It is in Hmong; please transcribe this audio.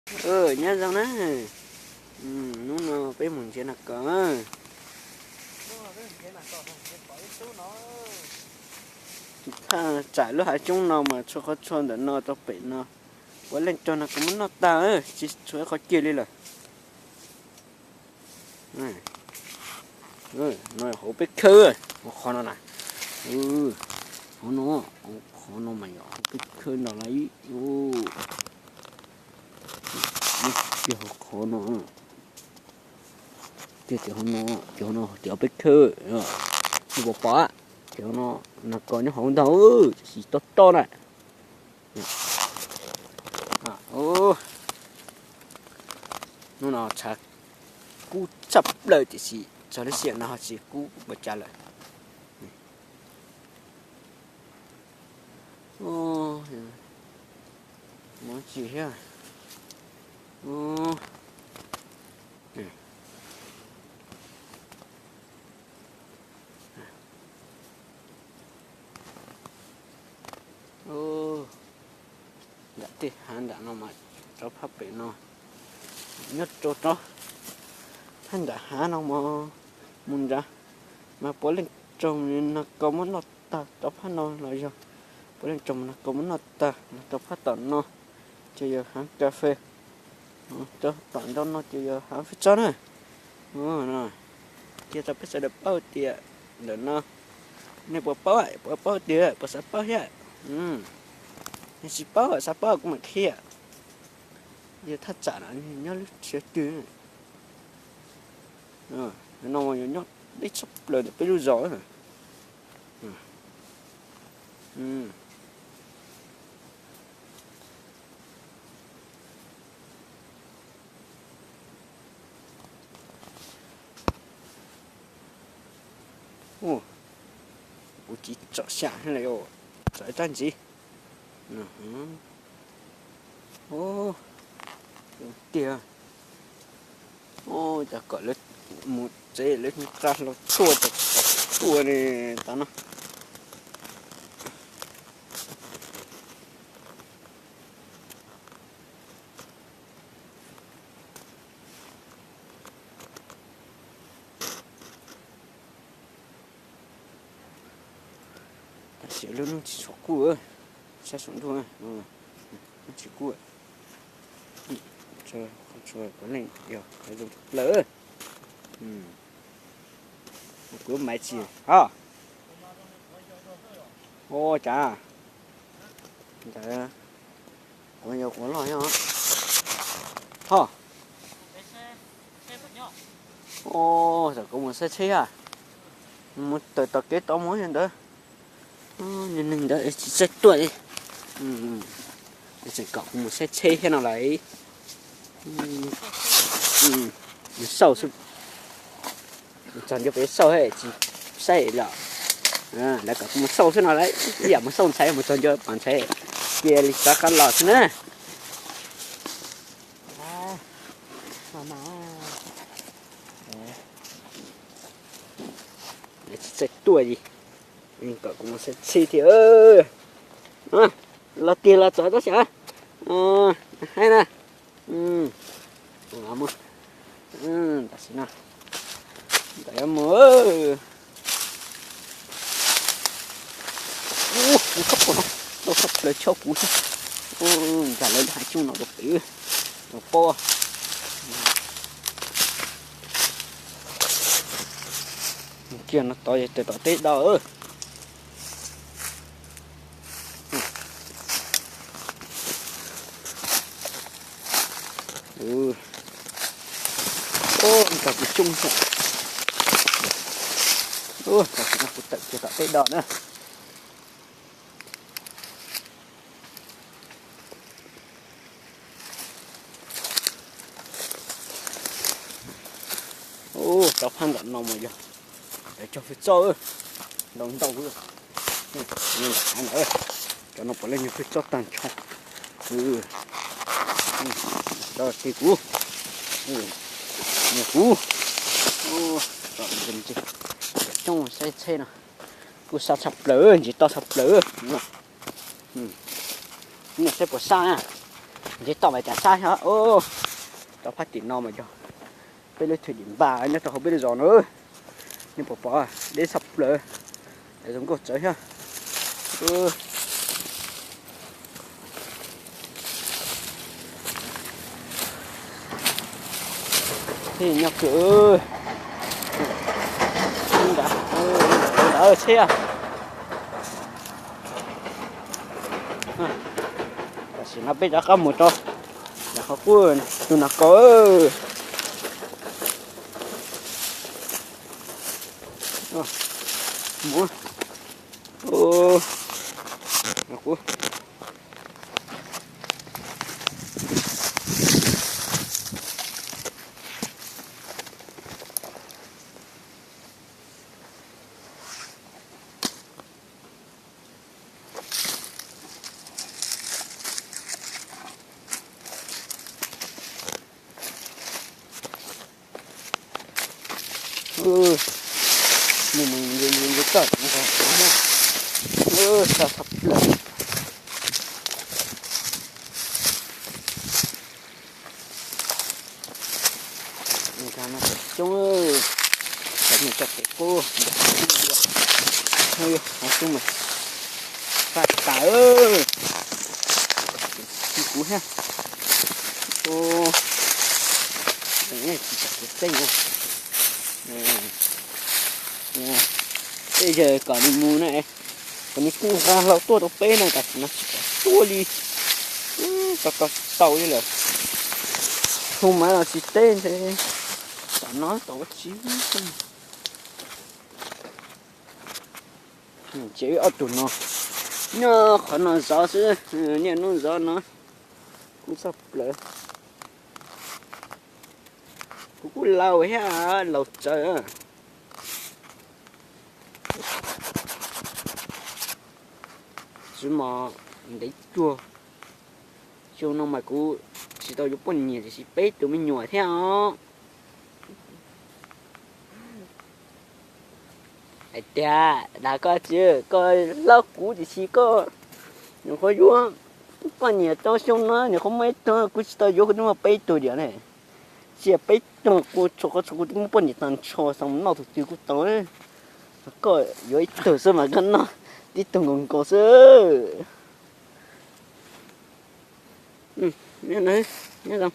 Nyob zoo na, hnub no peb mus nrhiav nas kos. Thaj tsam lub hav xyoob no mas tshuav qhov tshuav ntawm no rau pem no, puav leej raug nas kos muab noj tag, tsis tshuav ib qhov kiag li lawm. No hauv peb khawb, hauv qhov no na, hauv no, qhov no mas yog hauv peb khawb no lawm. Tiag hauv qhov no, tiag tiag hauv no, tiag hauv no tiag hauv peb khawb, nej puas pom? Tiag hauv no, nas kos nyob hauv ntag, tiam sis tob tob na. Hnub no tshav kub tshaj plaws tiam sis txog lub sij hawm no ho tsis kub ua cas lawm. Tsis thiab. Nram tej hav nram no mas rov phab pem no, nyob rau rov phab nram hav no mas mus nrad mas puav leej raug nas kos muab noj tag rov phab no los yog puav leej raug nas kos muab noj tag los rau phab tom no ces yog hav kas fes, rau tom ntawm no ces yog hav fij tsob na. Qhia rau peb sawv daws paub tias ntawm no, nej puas paub, puas paub tiag, puas xav paub thiab? Yog tsis paub xav paub kuv mam qhia. Yog thaj tsam no nyob lub tsheb twg no mas yog nyob deb tshaj plaws ntawm peb lub zos. Kuv tsis tsom xyam thiab los, tsom ib rab ntxiv. Tiag, cas kom lawv mus tsev lawv tsa hlo tshuaj tas tshuaj ne tas no. Tam sim lub hnub tsis tshua kub, saib saum ntuj, hnub tsis kub. Qhov tshuaj puav leej yog qhov zoo tshaj plaws. Kuv lub maiv tsis ho. Ua cas ntawd, quav yau quav loj nyob ho. Tam kuv mus saib tsheb a, mus tawm tom kev tod mus ntawd, neeg ntawd tsis txawj tuaj li. Tseem kom kuv mus saib tsheb thiab no lawm. Mus xauj xwb, txog ntua pem xauj tsis saib li. Lawv kom kuv mus xauj xwb no lawm, ib yam mus xauj ntxhais mus txog ntua pom ntxhais cia li rov qab los xwb na. Tsis txawj tuaj li, kom kuv mus saib tsheb thiab. Los tiag los txog tab sis haib na. Tam sim no ntawm mus, kuv txhob pom no, tau txhob plaws choj kuv thiab. Nkag lawv lub hav xyoob no rau pem, rau pob. Kiag no tod yog tom teb do. Nkag kuv xyoob thiab. Tam sim no kuv tawm kiag tom teb do na. Rov phab ntawm no mas yog cov fij txoj, ntau ntau. Cov no puav leej yog fij txoj tag nrho. Cov tij kuv, kuv, cov coob saib tsheb no, kuj sab tshaj plaws, ntsis toj tshaj plaws. Nej saib puas sab na? Ntsib toj mas cas sab thiab. Rov phab tim no mas yog peb lub thwm dim npaj nyob rau hauv peb lub zos na. Nej puas pom deb tshaj plaws, zoo nkauj tsawv thiab. Nyob kawg. Nrad, nrad thiab. Tam sim no peb rov qab mus rau nram qhov qub tus nas kaus. Mus. Mus mus ntsia ntsia toj, sab tshaj plaws. Nws cov no cov xyoob, cov niag cov kev qub, cov xyoob mas faj tas, tsis kuv thiab. Tsis tau kev tseeb. Tej zaum kom nws mus na, kom nws kuj nqa hlau tuaj rau peb na, tam sim no tsis pom tuaj li. Tau tau tsis tau li lawm. Xyoo mas los tsis teb ntshe tam no tau ua tsi. Ces ob tug no nyob qhov no zov xwb, niaj hnub zov no kuj txog plaws. Kuv kuj laus thiab, laus tsawv. Tsis mos ntev cuag. Xyoo no mas kuv tsis tau yuav poj niam tiam sis peb tug me nyuam thiab os. Hais tias dag koj tsis, koj laub kuv tiam sis koj nyuam qhuav yuav poj niam tau xyoo no nyuam qhuav muaj ib tug, kuv tsis tau yuav kuv twb muaj peb tug diam ne. Tsiaj peb tug kuv tshuav qhov tshuav kuv twb muaj poj niam tag nrho xyoo noj tus twg kuj tau. Koj yuav ib tug xwb mas koj noj tib tug nkaus nkaus xwb.